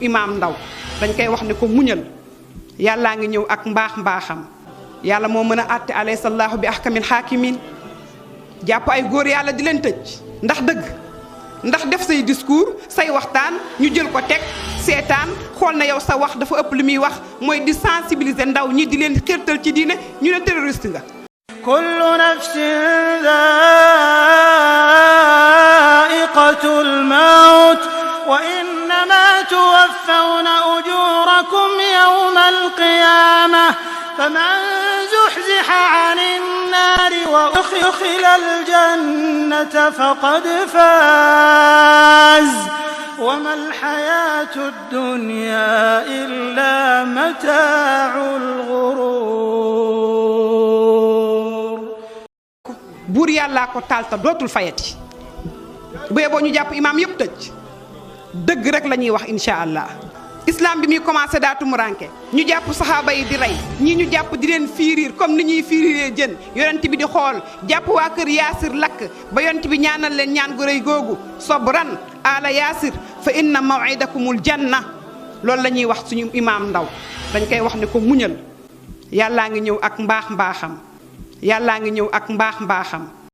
imaam Ndaw dañ koy wax ne ko muñal yàllaa ngi ñëw ak mbaaxam yàlla moo mën a àtte alaysa llaahu bi ahkamil haakimiin jàpp ay góor yàlla di leen tëj ndax dëgg ndax def say discours say waxtaan ñu jël ko teg seetaan xool na yow sa wax dafa ëpp li muy wax mooy di sensibiliser ndaw ñi di leen xirtal ci diine ñu ne terroriste nga. kullu nafsin dhaa'iqatul mawt wa innama tuwaffawna ujurakum yawmal qiyaamah faman zuhziha 'anil naari wa udkhila al-jannata faqad faaz wa mal hayatud dunya illa mataa'ul ghuruur. buur yàllaa ko taal te dootul fayati bu yeboo ñu jàpp imaam yëpp tëj dëgg rek la ñuy wax incha allah. islam bi muy commencé daa tumuranke ñu jàpp saxaaba yi di rey ñii ñu jàpp di leen fiiriir comme ni ñuy fiiriiree jën yonent bi di xool jàpp waa kër yaasir lakk ba yonent bi ñaanal leen ñaan gu rëy googu sobran ala yaasir fa inna maw'idakumul janna loolu la ñuy wax suñu imaam Ndaw dañ koy wax ne ko muñal yàllaa ngi ñëw ak mbaaxam yàllaa ngi ñëw ak mbaaxam